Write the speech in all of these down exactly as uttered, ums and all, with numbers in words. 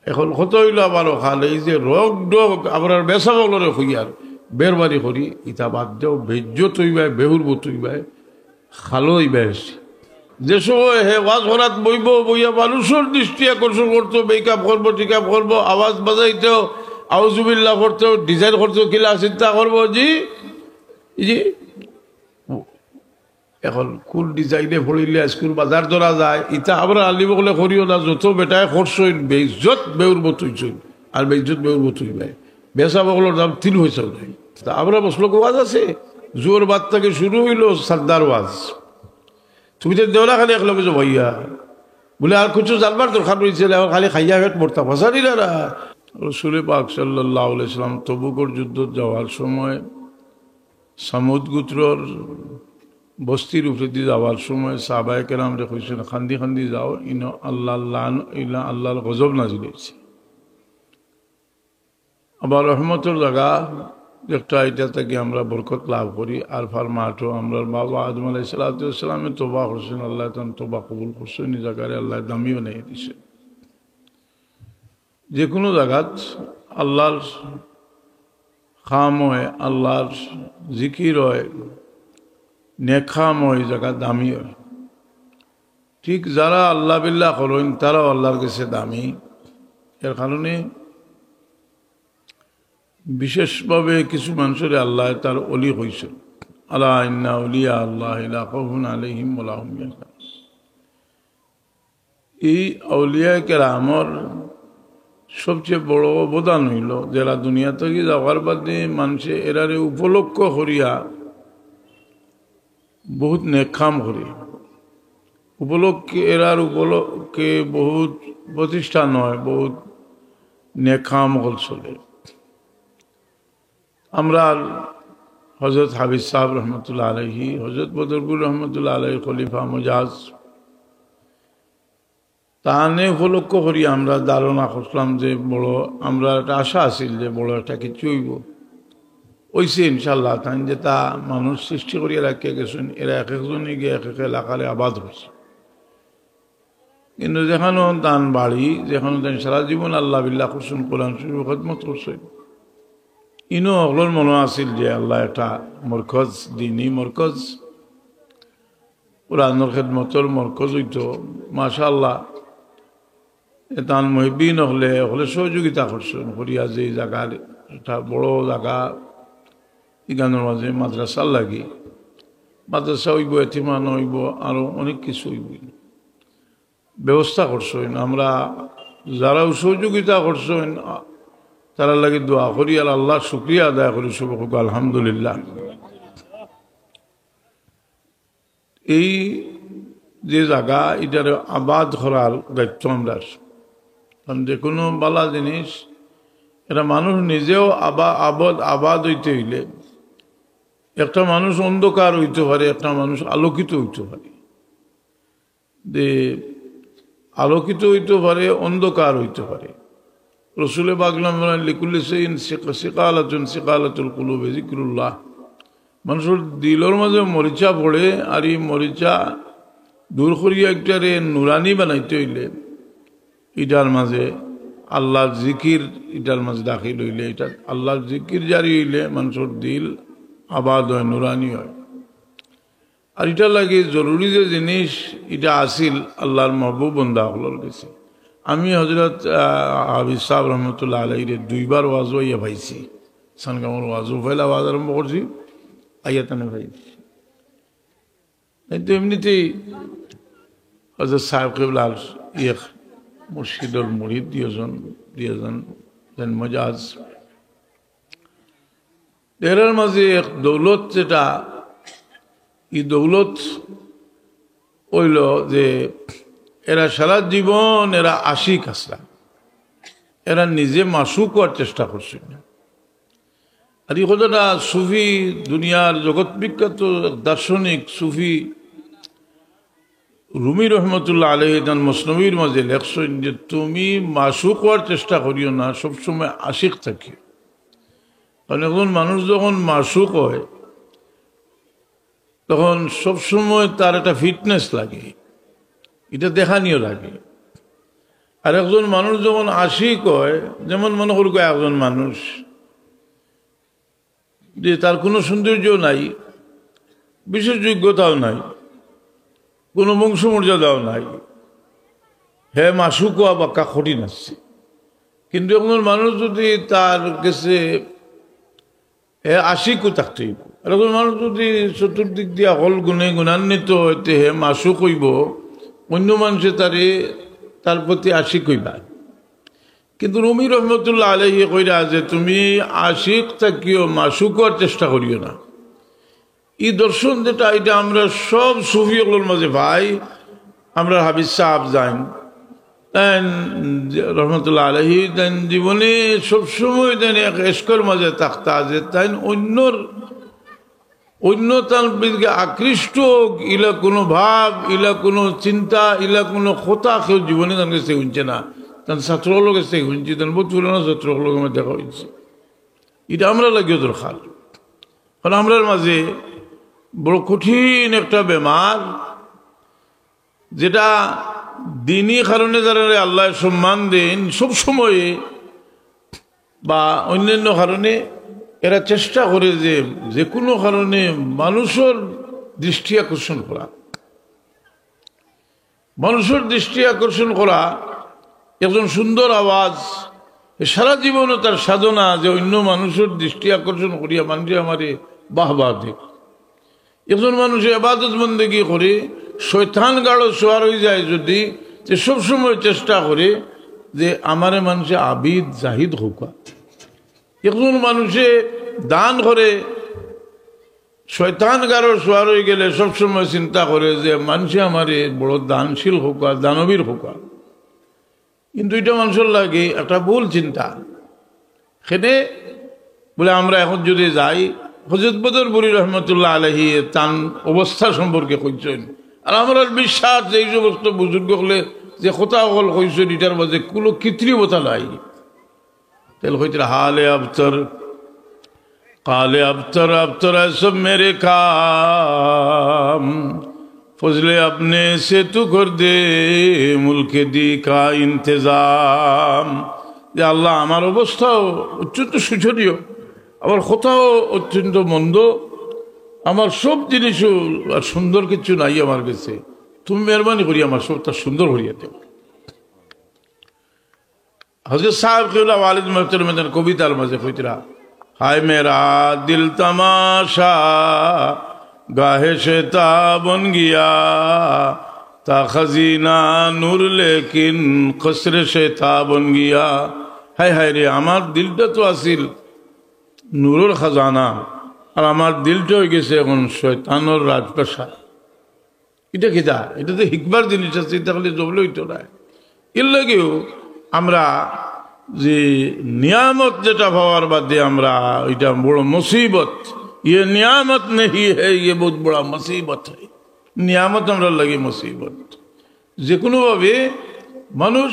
এখন কথা অইলো আবার অখান, এই যে রগ ডগ আমরার মেসাব অকলরে কইয়ার বেরবারি করি, ইতা বাদ দেও, বেইজ্জত অইবায়, বেহুরমত অইবায়, খালো অইবায় বেশি। যে সময় হে ওয়াজ করাত বইবো, বইয়া মানুষর দৃষ্টি আকর্ষণ করতো, মেকআপ করবো, টিকআপ করবো, আওয়াজ বাজাইতো, আউজুবিল্লাহ করতো, ডিজাইন করতো, কিলা চিন্তা করবো, জি, জি। এখন কোন ডিজাইনে পড়িলে আইজকুর বাজার ধরা যায়, ইতা আমরা আলিম অকলে করিও না, যত বেটায় করছইন, বেইজ্জত বেহুরমত অইছইন, আর বেইজ্জত বেহুরমত অইবায়। মেসাব অকলর দাম তিন পয়সাও নাই। তা আমরা মসলক ওয়াজ আছে, জোহর বাদ থাকি শুরু অইলো সান্দার ওয়াজ। তুমি তো দেওরা খালি এক লগে জমাইয়া। বলে, আর কিছু জানবার দরকার রইছে না, এখন খালি খাইয়া পেট ভরতা, ফসানি না না। রসুলে পাক সাল্লাল্লাহু আলাইহি ওয়াসাল্লাম তবুকর যুদ্ধত যাওয়ার সময়, সামুদ গোত্রর বস্তির উপরেদি যাওয়ার সময় সাহাবায়ে কেরামরে কইছইন, "খান্দি খান্দি যাও, ইনো আল্লাহর লান-, ইলা আল্লাহর গজব নাজিল অইছে।" আবার রহমতর জাগা একটা, ইটা থাকি আমরা বরকত লাভ করি। আরফার মাঠও আমরার বাবা আদম আলাইহিস সালাতু ওয়াস সালামে তওবা করছইন, আল্লায় তান তওবা কবুল করছইন, ই জাগারে আল্লায় দামি বানাই দিছইন। যে কোনো জাগাত আল্লাহর কাম অয়, আল্লাহর জিকির অয়, নেক কাম অয়, জাগা দামি অয়। ঠিক যারা আল্লাহ বিল্লাহ করইন, তারাও আল্লাহর গেছে দামি। এর কারণে বিশেষভাবে কিছু মানষরে আল্লায় তার অলি কইছইন, "আলা ইন্না আউলিয়া আল্লাহি লা খাউফুন আলাইহিম ওয়া লা হুম ইয়াহজানুন।" এই আউলিয়া কেরামর সবচেয়ে বড় অবদান অইলো, যেরা দুনিয়া থাকি যাওয়ার বাদে মানষে এরারে উপলক্ষ করিয়া বহুত নেক কাম করে। উপলক্ষে, এরার উপলক্ষে বহুত প্রতিষ্ঠান অয়, বহুত নেক কাম অকল চলে। আমরার হজরত হাফিজ সাহেব রহমতুল্লাহ আলাইহি, হজরত বদরপুর রহমতুল্লাহ আলাইহি, খলিফা মুজাজ, তানে উপলক্ষ করি আমরা ধারণা করছিলাম যে বড়, আমরার একটা আশা আছিল যে বড় একটা কিছু অইবো। অইছে ইনশাআল্লাহ। তাইন যেতা মানুষ সৃষ্টি করিয়া রাখিয়া গেছইন, এরা এক একজনে গিয়া এক এক এলাকারে আবাদ করছে। কিন্তু যেখানো তান বাড়ি, যেখানো তান সারা জীবন আল্লাহ বিল্লাহ করছইন, কোরআন শরীফ খেদমত করছইন, ইনো হকলর মনো আছিল যে আল্লায় একটা মরকজ, দিনি মরকজ, কোরআনর খেদমতর মরকজ অইতো। মাশাআল্লাহ, এ তান মুহিব্বিন হকলে, হকলে সহযোগিতা করছইন, করিয়া যে জাগার একটা বড় জাগা, ইখানর মাঝে মাদ্রাসার লাগি, মাদ্রাসা অইবো, এতিমখানা অইবো, আরো অনেক কিছু অইবো, ব্যবস্থা করছইন। আমরা যারাও সহযোগিতা করছইন, তারার লাগি দোয়া করি আর আল্লাহর শুকরিয়া আদায় করি, সবে কউক্কা আলহামদুলিল্লাহ। এই যে জাগা, ইটারে আবাদ করার দায়িত্ব আমরার। কারণ যে কোনো বালা জিনিস, এরা মানুষ নিজেও আবা-, আবাদ, আবাদ অইতে অইলে একটা মানুষ অন্ধকার অইতে পারে, একটা মানুষ আলোকিত অইতে পারে। যে আলোকিত অইতে পারে, অন্ধকার অইতে পারে। রসুলে পাক বলেন, "লিকুল্লি শাইইন সিক-, সিকালাতুন, সিকালাতুল কুলুবি যিকরুল্লাহ।" মানষর দিলর মাঝে মরিচা পড়ে, আর ই মরিচা দূর করিয়া একটারে নুরানি বানাইতে অইলে, ইটার মাঝে আল্লাহর জিকির, ইটার মাঝে দাখিল অইলে, ইটা আল্লাহর জিকির জারি অইলে মানষর দিল আবাদ অয়, নুরানি অয়। আর ইটার লাগি জরুরি যে জিনিস, ইটা আছিল আল্লাহর মাহবুব বন্দা হকলর গেছে। আমি হজরত, আহ, হাফিজ সাহেব রহমতুল্লাহ আলাইরে দুইবার ওয়াজো আইয়া পাইছি। সানগামর ওয়াজো পয়লা ওয়াজ আরম্ভ করছি, আইয়া তানে পাইছি। এই তো এমনিতেই হজরত সাহেব কিবলার ইয়ে মুর্শিদর মুরিদ দুইজন, দুইজন যেন মজাজ। এরার মাঝে এক দৌলত যেটা, ই দৌলত অইলো যে এরা সারা জীবন এরা আশিক আছলা, এরা নিজে মাশুক অওয়ার চেষ্টা করছইন না। আর ই কথাটা সুফি, দুনিয়ার জগৎ বিখ্যাত এক দার্শনিক সুফি রুমি রহমতুল্লাহ আলাইহি তান মসনবীর মাঝে লেখছইন যে, "তুমি মাশুক অওয়ার চেষ্টা করিও না, সবসময় আশিক থাকিও।" কারণ একজন মানুষ যখন মাশুক অয়, তখন সবসময় তার একটা ফিটনেস লাগে, ইটা দেখানিও লাগে। আর একজন মানুষ যখন আশিক হয়, যেমন মনে করুক একজন মানুষ যে তার কোনো সৌন্দর্য নাই, বিশেষ যোগ্যতাও নাই, কোনো বংশমর্যাদাও নাই, হে মাশুক হওয়া বাক্কা কঠিন আছে। কিন্তু একজন মানুষ যদি তার গেছে হে আশিকও থাকতে হইব। আর একজন মানুষ যদি চতুর্দিক দিয়া হকল গুণে গুণান্বিত হয়, তে হে মাশুক হইব, অন্য মানুষে তারে, তার প্রতি আশিক হইবা। কিন্তু রুমি রহমতুল্লাহ আলাইহি কইরা যে তুমি আশিক থাকিও, মাশুক হওয়ার চেষ্টা করিও না। এই দর্শন যেটা, এটা আমরা সব সুফি অকলর মাঝে পাই। আমরা হাফিজ সাহেব যাইন, তাইন রহমতুল্লাহ আলাইহি, তাইন জীবনে সবসময় তাইন এক এশকর মাঝে থাকতা, যে তাইন অন্যর, অন্য তান প্রতি আকৃষ্ট হোক, ইলা কোনো ভাব, ইলা কোনো চিন্তা, ইলা কোনো কথা কেউ জীবনে তান কাছে শুনছে না। তান ছাত্র অকলর কাছে শুনছি, তান বহুত পুরানো ছাত্র অকলর লগে দেখা হয়েছে। এটা আমরা লাগিও দরকার, কারণ আমরার মাঝে বড় কঠিন একটা বেমার, যেটা দিনই কারণে যারা আল্লাহ সম্মান দেন সব সময়ে বা অন্যান্য কারণে, এরা চেষ্টা করে যে যে কোনো কারণে মানুষের দৃষ্টি আকর্ষণ করা, মানুষের দৃষ্টি আকর্ষণ করা। একজন সুন্দর আওয়াজ, এ সারা জীবনও তার সাধনা যে অন্য মানুষের দৃষ্টি আকর্ষণ করিয়া মানুষে আমারে বাহবা দেয়। একজন মানুষে এবাদত বন্দেগি করে, শয়তান গাড়ো সোয়ার হয়ে যায় যদি, যে সবসময় চেষ্টা করে যে আমারে মানুষে আবিদ জাহিদ হউকা। একজন মানুষে দান করে, শয়তান গাড়ো সোয়ার হয়ে গেলে সবসময় চিন্তা করে যে মানুষে আমারে বড় দানশীল হউকা, দানবীর হউকা। কিন্তু এটা মানুষের লাগে একটা ভুল চিন্তা। সেনে বলে আমরা এখন যদি যাই, হযরত বদরপুরী রহমতুল্লাহ আলাইহি তান অবস্থা সম্পর্কে কইছেন, আর আমরার বিশ্বাস যে এই সমস্ত বুজুর্গ হকলে যে কথা অকল কইছেন, এটার মাঝে কোনো কৃত্রিমতা নাই। তাহলে কইতে হালে আবতর, কালে আবতর, আবতর সব মেরে কাম, ফজলে আপনে সে তু কর দে, মুলকে দি কা ইন্তেজাম। যে আল্লাহ, আমার অবস্থাও অত্যন্ত শোচনীয়, আমার কথাও অত্যন্ত মন্দ, আমার সব জিনিসও আর সুন্দর কিছু নাই আমার কাছে। তুমি মেহরবানি করি আমার সবটা সুন্দর করিয়া দেও। হযরত সাহেব কিবলা ওয়ালিদ মোহতরম তান কবিতার মাঝে কইতরা, হায় মেরা দিল তামাশা গাহে শেতা বন গিয়া, তা খাজিনা নূর লেকিন কসরে শেতা বন গিয়া। হায় হায় রে, আমার দিলটা তো আছিল নূরর খাজানা, আর আমার দিলটা হয়ে গেছে এখন শয়তানর রাজপ্রাসাদ। এটা কিতা? এটা তো হিকবার জিনিস আছে, এটা খালি জবলে হইতো না। এর লাগেও আমরা যে নিয়ামত যেটা পাওয়ার বাদে আমরা এটা বড় মুসিবত, ইয়ে নিয়ামত নেই হে, ইয়ে বহুত বড়া মুসিবত হে। নিয়ামত আমরা লাগে মুসিবত। যে কোনোভাবে মানুষ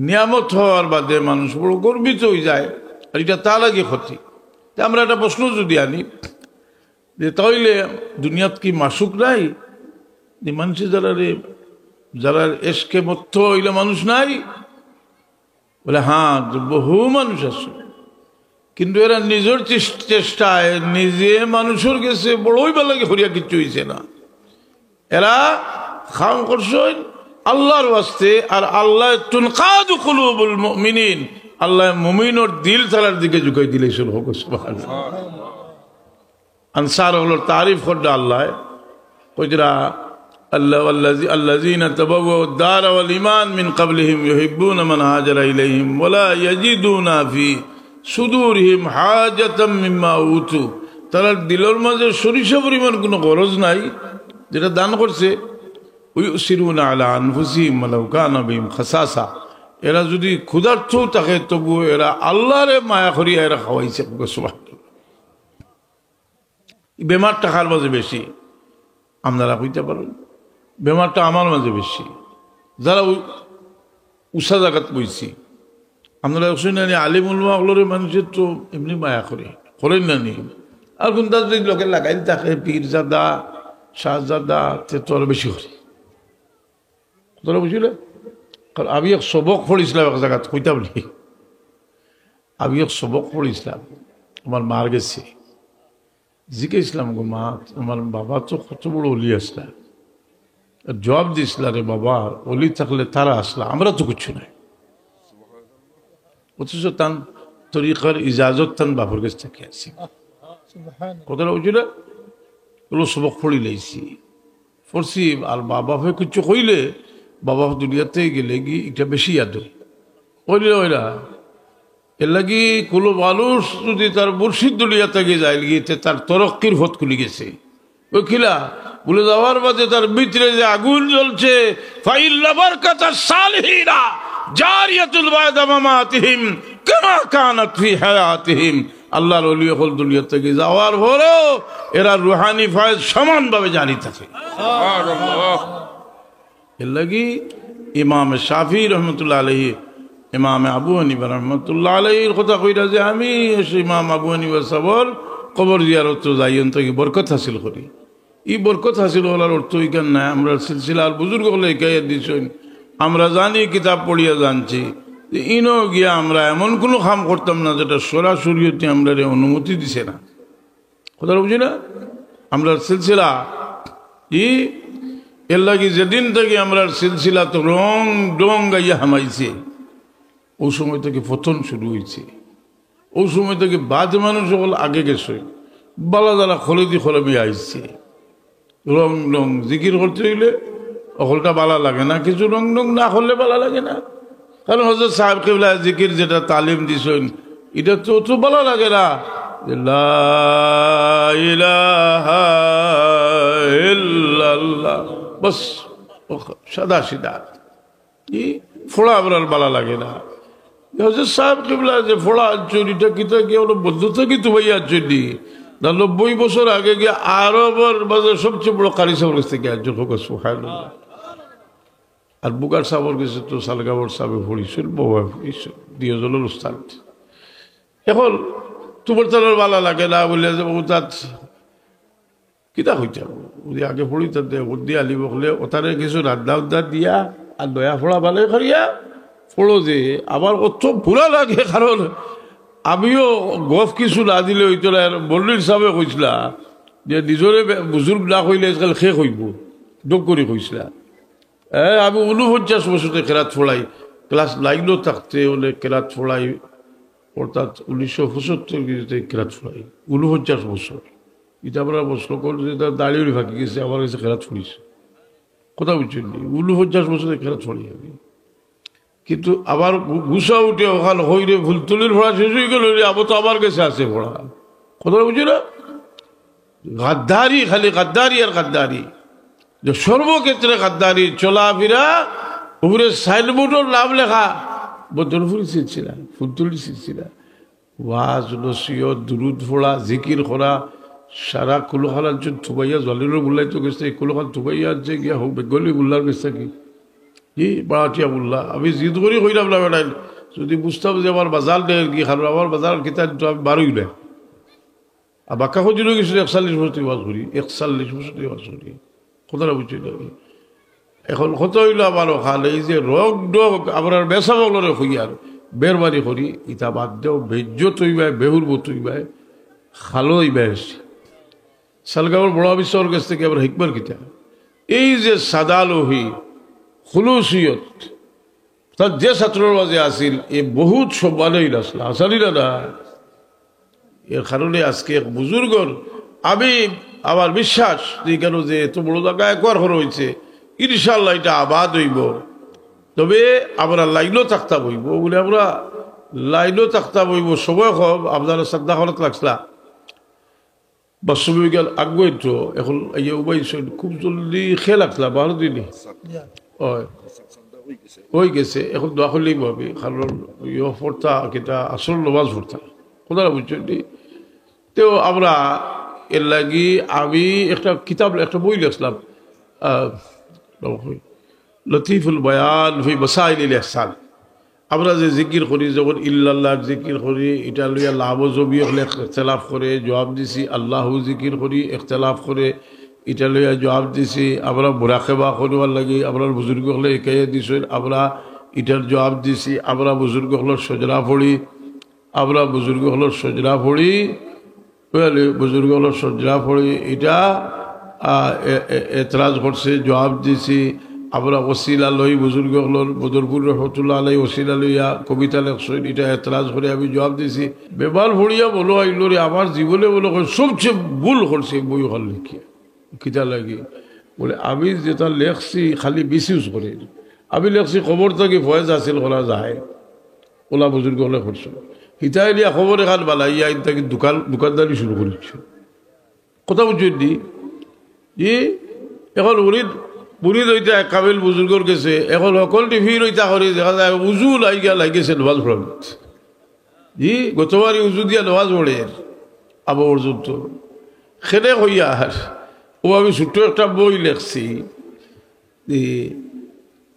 নিয়ামত হওয়ার বাদে মানুষ বড় গর্বিত হয়ে যায়, আর এটা তার লাগে ক্ষতি। তা আমরা একটা প্রশ্ন যদি আনি, যে তাইলে দুনিয়াত কি মাশুক নাই? যে মানুষে যারা রে, যারা এশকে মত্ত হইলে মানুষ নাই? বলে, হ্যাঁ, বহু মানুষ আছে, কিন্তু এরা নিজের চেষ-, চেষ্টায় নিজে মানুষের গেছে বড়ই বেলাকে হরিয়া কিচ্ছু হইছে না। এরা কাম করছেন আল্লাহর ওয়াস্তে, আর আল্লাহ তুনকাদু কুলুবুল মুমিনিন, আল্লাহ মুমিনর দিল তারার দিকে ঝুঁকাই দিলে শুরু হোক। সুবহানাল্লাহ। আনসার অকলর তারিফ কররা আল্লাহ, কইরা, আল্লাহ, আল্লাযী-, আল্লাযীনা তাবাওয়াউদ দারা ওয়াল ঈমান মিন ক্বাবলিহিম ইউহিব্বুনা মান হাজারা ইলাইহিম ওয়া লা ইয়াজিদুনা ফি সুদুরিহিম হাজাতাম মিম্মা উতু। তারার দিলর মাঝে সরিষা পরিমাণ কোনো গরজ নাই, যেটা দান করছে। ওয়া ইউসিরুনা আলা আনফুসিহিম ওয়ালাউ কানা বিহিম খাসাসা। এরা যদি ক্ষুধার্তও থাকে, তবুও এরা আল্লাহরে মায়া করিয়া এরা খাওয়াইছে। সুবহানাল্লাহ। বেমারটা কার মাঝে বেশি? আপনারা কইতে পারেন, বেমারটা আমার মাঝে বেশি। যারা উ-, উষা জাগাত বইছি, আপনারা শুনেন, আলিম উলামা অকলরে মানুষের তো এমনি মায়া করে, করেন না নি? আর কোন তার যদি লোকে লাগাইল থাকে, পীরজাদা, শাহজাদা, তে তো আরো বেশি করে। তোরা বুঝলে? কারণ আমি এক সবক পড়ছিলাম এক জাগাত, কইতাম নি? আমি এক সবক পড়ছিলাম আমার মার গেছে। জিজ্ঞাসলাম, "গো মা, আমার বাবা তো কত বড় অলি আছলা।" আর জবাব দিছলা, "রে বাবা, অলি থাকলে তারা আছলা, আমরা তো কিচ্ছু নাই।" অথচ তান তরিকার ইজাজত তান বাপর গেছ থাকি আছে। কথাটা বুঝছো না? অগুলো সবক পড়ি লাইছি, পড়ছি। আর মা বাপে কিচ্ছু কইলে, বাবা দুনিয়াতে গেলে কি এটা বেশি ইয়াদ হয়। কইলে ওইরা, এর লাগি কোনো মানুষ যদি তার মুর্শিদ দুনিয়া থাকি যাইল গি, তে তার তরক্কির পথ খুলি গেছে। ও কিলা? বলে, যাওয়ার বাদে তার ভিতরে যে আগুন জ্বলছে, "ফাইন্না বারাকাতাস সালিহিনা জারিয়াতুন বা'দা মামাতিহিম কামা কানাত ফি হায়াতিহিম।" আল্লাহর ওলি অকল দুনিয়া থাকি যাওয়ার পরেও এরা রুহানি ফয়েজ সমানভাবে জারি থাকে। এর লাগি ইমাম শাফি রহমতুল্লাহ আলাইহি, ইমাম আবু হানিফা রহমতুল্লাহ আলাইহির কথা কইরা যে আমি ইমাম আবু হানিফা সাবর কবর জিয়ারত যাই, অন থাকি বরকত হাসিল করি। ই বরকত হাসিল করার অর্থ ইখান নায়। আমরার সিলসিলার বুজুর্গ অকলে হিকাইয়া দিছইন, আমরা জানি, কিতাব পড়িয়া জানছি যে ইনো গিয়া আমরা এমন কোনো কাম করতাম না যেটা সরাসরি হইতে আমরারে অনুমতি দিছে না। কথা বুঝি না? আমরার সিলসিলা ই এর লাগি যেদিন থাকি আমরার সিলসিলাত রং ডং গাইয়া হামাইছে, ও সময় থাকি পতন শুরু হইছে। ও সময় থাকি বাদ মানুষ অকল আগে গেছে, বালা যারা খলেদি খলমি আইছে। রং ডং জিকির করতে হইলে অকলটা বালা লাগে না, কিছু রং ডং না করলে বালা লাগে না। কারণ হজরত সাহেব কিবলা জিকির যেটা তালিম দিছইন, এটা তো অত বালা লাগে না। যে লা ইলাহা ইল্লাল্লাহ, বাস, ও সাদা সিধা। ই ফোড়া আমরার বালা লাগে না। হজরত সাহেব কিবলা যে ফোড়া আনছইন, এটা কিতা গিয়া ওরা বন্ধু থাকি তুবাইয়া আনছইন নি? না, নব্বই বছর আগে গিয়া আরবর মাঝে সবচেয়ে বড় কারি সাহেবর গেছ থাকি আনছইন। হোক সুবহানাল্লাহ। আর বুকার সাহেবর গেছে তো সালগাবর সাহেবে পড়ছইন, বাবা পড়ছইন, দুইজনর উস্তাদ। এখন তুমার তারার বালা লাগে না বলে যে ও তাত কিতা কইতাম, ওদি আগে পড়ি তাতে ওদি আলি বকলে ওতারে কিছু রান্না উদ্দা দিয়া আর নয়া ফোড়া বানাই করিয়া পড়ো যে, আমার অত বুরা লাগে, কারণ আমিও গফ কিছু না দিলে হইতো না। মল্লির সাহেবে কইছলা যে নিজরে বে-, বুজুর্গ না কইলে আজকাল খে কইব, ডক করি কইছলা। এ, আমি ঊনপঞ্চাশ বছর থেকে কেরাত পড়াই, ক্লাস নাইনও থাকতে অনে কেরাত পড়াই, অর্থাৎ উনিশশো পঁচাত্তর কেরাত পড়াই, ঊনপঞ্চাশ বছর। এটা আমরা প্রশ্ন করলে যে তার দাড়ি উড়ি ফাঁকি গেছে, আমার গেছে কেরাত পড়িছে। কথা বুঝছইন নি? ঊনপঞ্চাশ বছরে কেরাত পড়ি আমি। কিন্তু আবার গু-, গুসা উঠে ওখান হইরে ফুলতলির পড়া শেষ হয়ে গেল রে, আবার তো আমার গেছে আছে পড়া। কথা বুঝি না? গাদ্দারি, খালি গাদ্দারি আর গাদ্দারি। যে সর্বক্ষেত্রে গাদ্দারি, চলাফেরা, উপরে সাইনবোর্ডর নাম লেখা, বদরপুরি সিলসিলা, ফুলতলি সিলসিলা। ওয়াজ, নসিহত, দুরুদ পড়া, জিকির করা, সারা কুলখান আনছইন তুবাইয়া, জলিলর মোল্লায় তো গেছে, এই কুলখান তুবাইয়া আনছে গিয়া হোক বেঙ্গলি মোল্লার গেছে কি? জি, বাড়াটিয়া মোল্লা। আমি জিদ করি কইলাম না বেটাইন, যদি বুঝতাম যে আমার বাজার নেই আর কি, কারণ আমার বাজার কিতা তো আমি বারোই না। আর বাক্কা কদিন হয়ে গেছিল, একচল্লিশ বছর ওয়াজ করি, একচল্লিশ বছর ওয়াজ করি। কথাটা বুঝছইন নি? এখন কথা হইল আমার ওখানে এই যে রোগ ডোগ, আমরা বেসা বলরে হইয়ার বেরবারি করি, ইটা বাদ দেও, বেইজ্জত হইবায়, বেহুরবত হইবায়, খালো হইবায়। সালগাবর বড় অফিসর গেছ থাকি আমরা হিকমার কিতা? এই যে সাদা লহি, খুলুসিয়ত, তার যে ছাত্রর মাঝে আছিল, এ বহুত সম্মানই আসলা, আসানি না না। এর কারণে আজকে এক বুজুর্গর, আমি, আমার বিশ্বাস যে কেন যে এত বড় জায়গা একবার করা হয়েছে, ইনশাআল্লাহ এটা আবাদ হইব। তবে আমরা লাইনও থাকতাম হইব, বলে আমরা লাইনও থাকতাম হইব, সময় কম, আপনারা শ্রদ্ধা করাত লাগছিলা। বাস্তবিক গেল আগুয়াই তো, এখন ইয়ে উবাই সৈন খুব জলদি খেয়ে লাগছিলা, বারো দিনই। হয়। হয়ে গেছে, এখন দোয়া করলেই হবে, কারণ ইয়ে পড়তা, কিতা আসল নমাজ পড়তা। কথাটা বুঝছইন নি? তো আমরা এর লাগি আমি একটা কিতাব, একটা বই লেখছিলাম, আহ, লতিফুল বয়ান ফি মাসাইলিল ইহসান। আমরা যে জিকির করি, যখন ইল্লাল্লাহ জিকির করি, এটা লইয়া লাভজবি হলে ইখতিলাফ করে, জবাব দিছি, আল্লাহু জিকির করি, ইখতিলাফ করে, এটা লইয়া জবাব দিছি। আমরা মুরাকাবা করিবার লাগি, আমরা বুজুর্গ হলে একাইয়া দিছইন, আমরা ইটার জবাব দিছি। আমরা বুজুর্গ অকলর সজরা পড়ি, আমরা বুজুর্গ অকলর সজরা পড়ি, বুজুর্গ অকলর সজরা পড়ি, ইটা, আ, এ-, এ-, এতরাজ করছে, জবাব দিছি। আমরা ওসিলা লই, বুজুর্গ অকলর, বদরপুর রহমতুল্লাহ আলাই ওসিলা লইয়া কবিতা লেখছইন, ইটা এতরাজ করি আমি জবাব দিছি। বেমার পড়িয়া বলো আইলো রে, আমার জীবনে মনে হয় সবচেয়ে ভুল করছি বই অখান লেখিয়া। কিতা লাগি? বলে, আমি যেটা লেখছি খালি মিসইউজ করে। আমি লেখছি কবর থাকি ফয়েজ হাসিল করা যায়, অলা বুজুর্গ অকলে করছে। হিতায় নিয়া কবর এখান বানাইয়া ইন থাকি দোকান, দোকানদারি শুরু করেছে। কথা বুঝছইন নি? জি, এখন মুরিদ, মুরিদ অইতা এক কামিল বুজুর্গর গেছে, এখন হকলটি ফির অইতা করে দেখা যায় উজু লাইগা লাগেছে নমাজ পড়ানিত। জি, গতবারই উজু দিয়া নমাজ পড়ের, আবু পর্যন্ত। খেনে কইয়ার, ও আমি ছোট্ট একটা বই লেখছি, জি,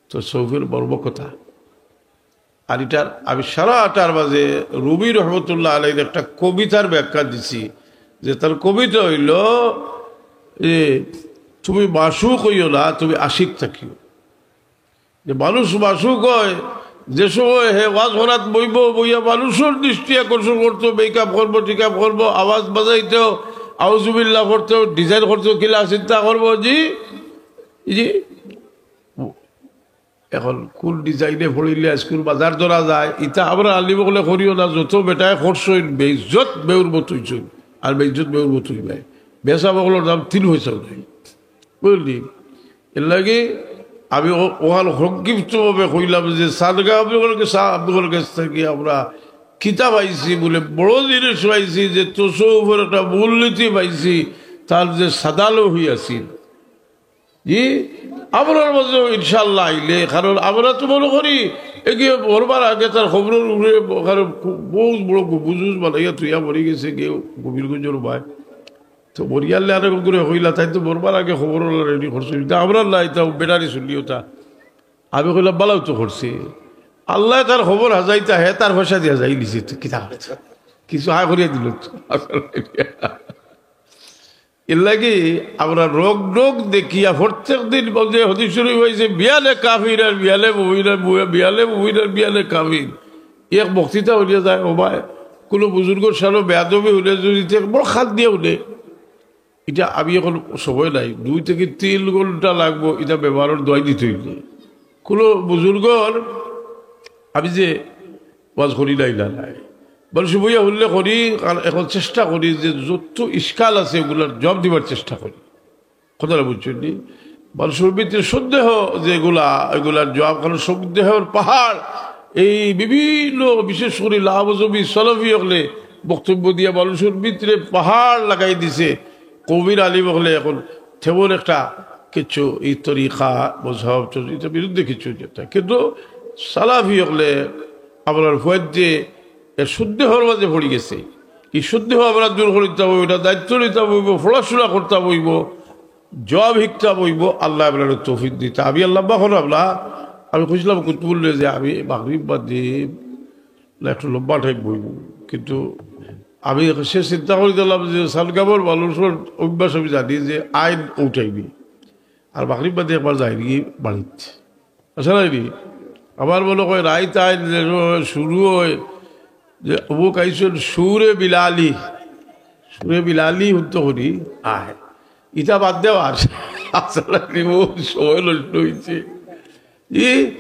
তসৌফের মর্মকথা। আর ইটার আমি সারা আটার মাঝে রুমি রহমতুল্লাহ আলাইহির একটা কবিতার ব্যাখ্যা দিছি, যে তার কবিতা অইলো যে, "তুমি মাশুক অইও না, তুমি আশিক থাকিও।" যে মানুষ মাশুক অয়, যে সময় হে ওয়াজ করাত বইবো, বইয়া মানুষর দৃষ্টি আকর্ষণ করতো, মেকআপ করবো, টেকআপ করবো, আওয়াজ বাজাইতো, আউজুবিল্লাহ করতো, ডিজাইন করতো, কিলা চিন্তা করবো, জি, জি। এখন কোন ডিজাইনে পড়িলে আইজকুর বাজার ধরা যায়, ইতা আমরা আলিম অকলে করিও না, যত বেটায় করছইন, বেইজ্জত বেউর মতো অইছইন, আর বেইজ্জত বেউর মতো অইবায়। বেসা বকলর দাম তিন পয়সাও নাই, বুঝলি? এর লাগি আমি ও-, ওখান সংক্ষিপ্তভাবে কইলাম যে সাদগা আপনি ওখানে সা-, আপনি ওখানে গেছ থাকি আমরা কিতাব আইছি বলে বড় জিনিস পাইছি, যে তসৌফের একটা মূলনীতি পাইছি, তার যে সাদালো হইয়াছিল। জি, আমরার মাঝেও ইনশাআল্লাহ আইলে, কারণ আমরা তো মনে করি এগিয়ে মরবার আগে তার খবরের উপরে, কারণ খুব, বহুত বড় বুজুজ বানাইয়া তুইয়া মরি গেছে গিয়ে কবিরগঞ্জর ভাই। তো মরিয়ালে আরো করে হইলা, তাই তো মরবার আগে খবর ওলা রেডি করছে। কিন্তু আমরা না, এটা বেটারি শুনলি ওটা। আমি কইলাম, "বালাউ তো করছে। আল্লাহ তার খবর হাজাইতা, হে তার পয়সা দিয়া যাই নিছে, তো কিতা করছে? কিছু হায় করিয়া দিল তো।" এর লাগি আমরা রোগ রোগ দেখিয়া প্রত্যেক দিন বলতে হদিস শরীফ হইছে, "বিয়ালে কাফির আর বিয়ালে মুমিন আর বু-, বিয়ালে মুমিন আর বিয়ালে কাফির।" এক বক্তৃতা হইয়া যায়, ও ভাই, কোনো বুজুর্গর সামনে বেয়াদবি হইলে যদি তে বড় খাত দিয়ে উঠে, এটা আমি এখন সময় নাই, দুই থেকে তিন ঘন্টা লাগবো, এটা বেমারর দোয়াই দিতে হইলে। কোনো বুজুর্গর আমি যে ওয়াজ করি নাই, না নাই, মানুষ বইয়া উল্লেখ করি, আর এখন চেষ্টা করি যে যত ইশকাল আছে ওগুলার জবাব দিবার চেষ্টা করি। কথাটা বুঝছইন নি? মানুষর ভিতরে সন্দেহ যেগুলা, ওইগুলার জবাব, কারণ সন্দেহর পাহাড় এই বিভিন্ন, বিশেষ করি লাভজবি সলফি অকলে বক্তব্য দিয়া মানুষর ভিতরে পাহাড় লাগাই দিছে। কবির আলিম অকলে এখন তেমন একটা কিছু এই তরিকা, মজহব, এটা বিরুদ্ধে কিছু যেটা, কিন্তু সালাফি অকলে আপনার ফুয়াদ যে এর সন্দেহর মাঝে পড়ি গেছে, এই সন্দেহ আমরা দূর করিতাম অইবো, এটা দায়িত্ব নিতাম অইবো, পড়াশোনা করতাম অইবো, জবাব হিকতাম অইবো, আল্লাহ আপনার তৌফিক দিতা। আমি আল্লাহ বাখন আমরা, আমি খুঁজলাম কুতুবুল্লাহ যে আমি মাগরিব বাদে না একটু লম্বা টাইম বইব, কিন্তু আমি সে চিন্তা করে দিলাম যে সালগামর মানুষর অভ্যাস আমি জানি যে আইন উঠাইবি, আর মাগরিব বাদে একবার যাইবি বাড়িত। আচ্ছা, নাইনি? আমার মনে হয় রাইত আইন যে সময় শুরু হয়, যে অমুক আইসন সুরে বিলালি, সুরে বিলালি হুনতো করি, আয়। ইটা বাদ দেওয়ার। আসলে বহুত সময় নষ্ট হইছে। ই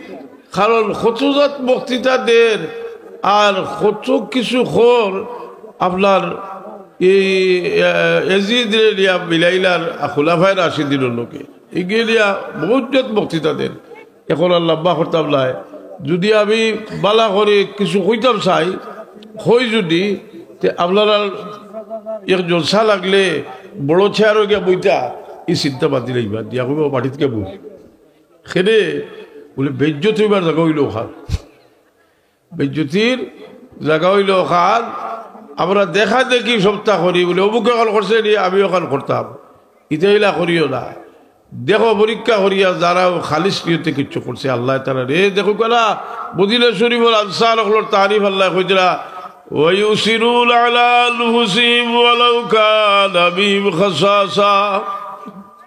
কারণ কত জাত বক্তৃতা দের, আর কত কিছু খর আপনার এই, আহ, এজিদ রে লিয়া বিলাইলার খুলাফায়ে রাশিদিনর লোকে। এগিয়ে দিয়া বহুত জাত বক্তৃতা দেন। এখন আর লম্বা করতাম নাই। যদি আমি বালা করে কিছু কইতাম চাই, কই যদি, তে আপনারা এক জলসা লাগলে বড় চেয়ারো গিয়া বইতা, এই চিন্তা বাদ দিলে ইমান দিয়া কইবা, "মাটিত গিয়া বই।" খেনে বলে, "বেইজ্জত হইবার জাগা হইল ওখান।" বেইজ্জতির জাগা হইল ওখান, আমরা দেখা দেখি সবটা করি, বলে, "অমুকে অখান করছে নি, আমি অখান করতাম।" ইতা ইলা করিও না। দেখো, পরীক্ষা করিয়া যারা খালিস নিয়তে কিচ্ছু করছে, আল্লাহ তাআলা রে, দেখো কেলা, মদিনা শরীফর আনসার অকলর তারিফ আল্লাহ কইতরা, "ওয়া ইউসিরুনা আলা আনফুসিহিম ওয়ালাউ কানা বিহিম খাসাসা।"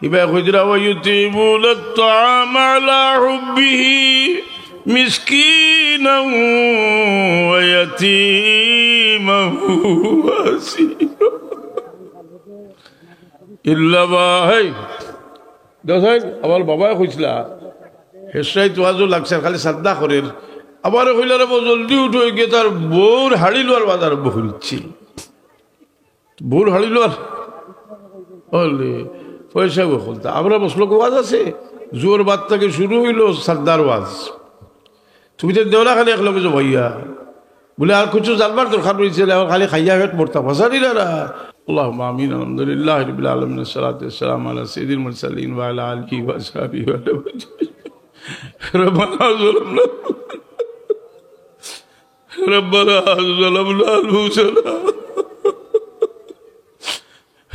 ইবায় কইতরা, "ওয়া ইউতিমুনাত তাআমা আলা হুব্বিহি।" مسكينا ويتيما وأسيرا. ইল্লা ভাই, দেখইন, আমার বাবায় কইছলা, হেশাইত ওয়াজও লাগছে, খালি সাদ্দা করের। আমারে কইলা, "রে বউ, জলদি উঠো, গিয়া তার বউর হাড়ি লওয়ার বাজার আরম্ভ করিচ্ছি।" বউর হাড়ি লওয়ার? বলে, পয়সা গো খুলতা। আমরা বসলো ওয়াজ আছে, জোর বাদ থেকে শুরু হইল সাদ্দার ওয়াজ। তুমি তো দেওরা খালি এক লগে জমাইয়া। বলে, "আর কিছু জানবার দরকার রয়েছে না, এখন খালি খাইয়া পেট মরতা ফাঁসানি না না।" اللهم آمين. الحمد لله رب العالمين. الصلاة والسلام على سيد المرسلين وعلى آله وأصحابه وعلى ربنا ظلمنا ربنا ظلمنا أنفسنا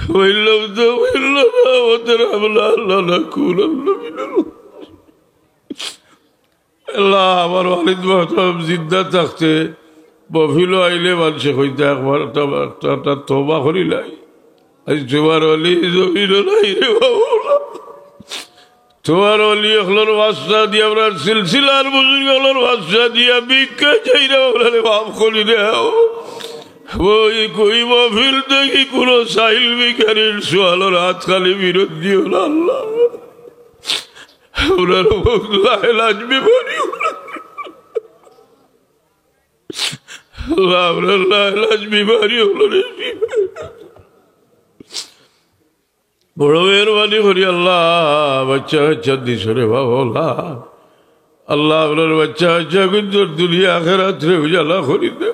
وإن لم تغفر لنا وترحمنا لنكونن من الخاسرين. আল্লাহ, আমার ওয়ালিদ মোহতরম জিন্দা থাকতে মহফিলো আইলে মানষে কইতা, "একবার তো, একটা, একটা তওবা করিলাই।" আজ তোমার ওলি জমিনো নাই রে বাবা। তোমার ওলি অকলর ওয়াস্তা দিয়া, আমরার সিলসিলার বুজুর্গ অকলর ওয়াস্তা দিয়া ভিক্ষা চাইরাম, আমরারে মাফ করি দেও। ওই কই মহফিল থাকি কুনু সাইল ভিখারির সওয়ালর আত খালি ফিরত দিও না আল্লাহ। আমরার বহুত লাইলাজ বিমারি অকলরে আল্লাহ, আমরার লাইলাজ বিমারি অকলরে বড় মেহেরবানি করি আল্লাহ, বাচ্চা কাচ্চা দিছো রে বাবা আল্লাহ। আল্লাহ, আমরার বাচ্চা কাচ্চাগুইন্তর দুনিয়া আখেরাতরে উজালা করি দেও।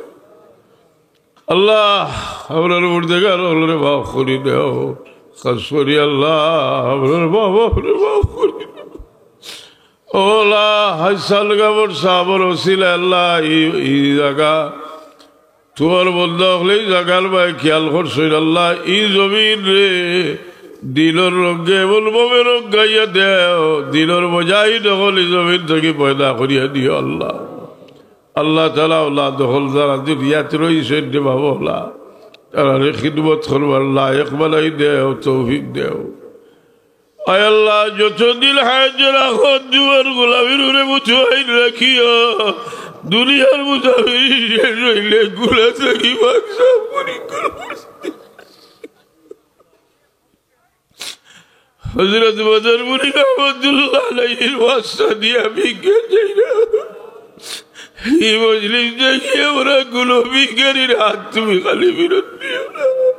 আল্লাহ, আমরার মুর্দেগার অকলরে মাফ করি দেও। খাস করি আল্লাহ, আমরার মা বাপরে মাফ করি দেও। ও আল্লাহ, হাসান গাবর সাবর ওসিলায় আল্লাহ, ই, ই জাগা তোমার বন্দা অকলে ই জাগার বায় খিয়াল করছইন আল্লাহ, ই জমিনরে দিনর রঙ্গে এমন ভাবে রঙ্গাইয়া দেও, দিনর মুজাহিদ অকল ই জমিন থাকি পয়দা করিয়া দিও আল্লাহ। আল্লাহ তাআলা আল্লাহ দখল যারা দুনিয়াত রইছইন রে বাবা আল্লাহ, তারারে খিদমত করবার লায়েক বানাই দেও, তৌফিক দেও। আয় আল্লাহ, যতদিন হায়াত রাখো, তোমার গোলামির উপরে মুতমাইন রাখিও। দুনিয়ার মুসাফির শেষ হইলে গুনা থাকি মাফ করি করো। হযরত বদরপুরী রহমতুল্লাহ আলাইহির ওয়াস্তা দিয়া ভিক্ষা চাইরাম। এই মজলিস থাকি আমরা কুনু ভিখারির হাত তুমি খালি ফিরত দিও না।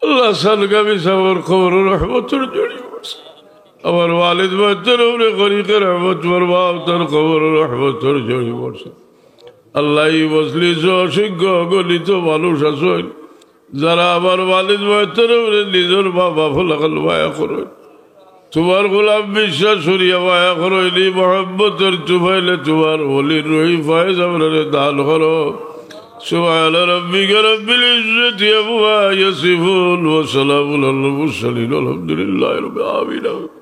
আল্লাহ, হাসান গাবি সাবর কবরো রহমতর ঝড়ি বর্ষা। আমার ওয়ালিদ মুহতরমরে করিকে রহমত ফরমাও, তার কবরো রহমতর ঝড়ি বর্ষা। আল্লাহ, ই মজলিসো অসংখ্য অগণিত মানুষ আছইন, যারা আমার ওয়ালিদ মুহতরমরে নিজর মা বাফর লাখান মায়া করইন। তোমার গোলাম বিশ্বাস করিয়া মায়া করইন, ই মহব্বতর তুফাইলে তোমার ওলির রুহি ফয়েজ আমরারে দান করো। سبحان ربك رب العزة عما يصفون وسلام على المرسلين والحمد لله رب العالمين.